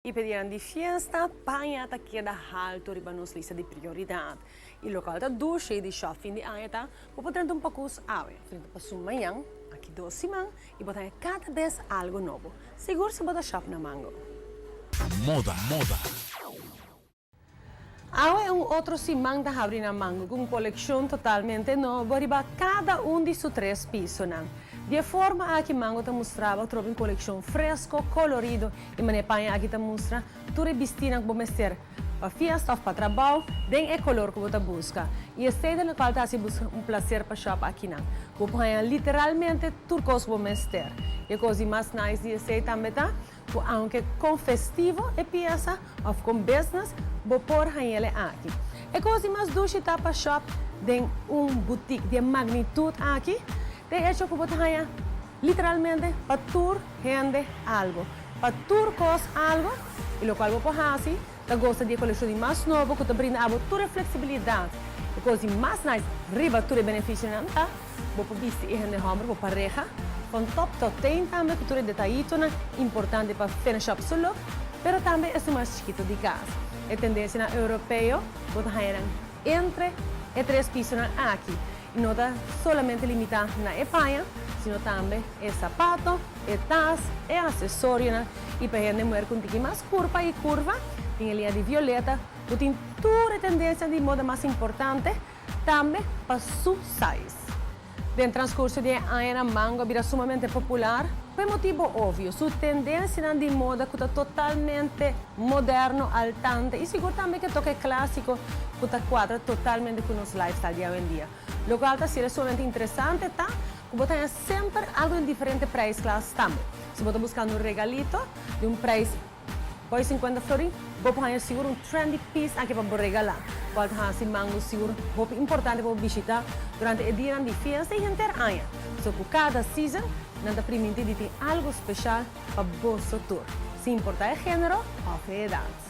Y pa dianan di fiesta, paña ta keda halto riba nos lista di prioridad. Y locual ta dushi di shop fin di aña ta, bo por drenta un pacus awe, of drenta pasun mañan, aki 2 siman, y bo ta haya cada bes algo nobo. Sigur si bo ta shop na Mango. Moda, moda. Awe un otro siman ta habri na Mango cu un coleccion totalmente nobo riba cada un di su tres pisonan. Di forma aki Mango ta mustra otro un coleccion fresco, colorido y manera paña aki ta mustra tur e bistinan cu bo mester pa fiesta of pa trabou, den e color cu bo ta busca. Y esey ta locual ta busca un placer pa shop aki nan. Bo por literalmente tur cos bo mester. E cos mas nice di esey tambe ta, cu aunke con festivo e pieza of con business, bo por hañ'e aki. E cos mas dushi ta pa shop den un boutique di magnitud aki, de hecho cu bo ta literalmente pa tur hende algo. Pa tur cos algo, y locual bo por haci, ta gosta di coleccion di mas nobo, cu ta brinda abo tur flexibilidad. E cos mas nice, riba tur beneficionan ta, bo por bisti e hende homber, bo pareha, van top tot teen tambe, cu tur detayitonan importante pa finish up su look, pero tambe e mas chikito di cas. E tendencianan europeo, bo ta entre e tres pisonan aki. Y no ta solamente limita na e paña, sino tambe e sapato, e tas, e accesorio, y pa hende muher cu tin mas curva y curva, tin e liña di Violeta, cu tin tur e tendencia di moda mas importante, tambe pa su size. Den transcurso di aña, Mango a bira sumamente popular, pa motibo obvio, su tendencia di moda cu ta totalmente moderno, altante y sigur tambe cu toke clasico, cu ta cuadra totalmente cu nos lifestyle di awendia. Locual ta sumamente interesante, ta? Cu bo tin semper algo den diferente price class tambe. Si bo ta buscando un regalito di un prijs boy 50 florin, bo por sigur un trendy piece aki pa regala. Cual ta Mango sigur hopi importante pa bishita durante e dia di fiesta y henter aña. So cu cada season, nan ta priminti di tin algo special pa bo tur, sin importa e genero of edad.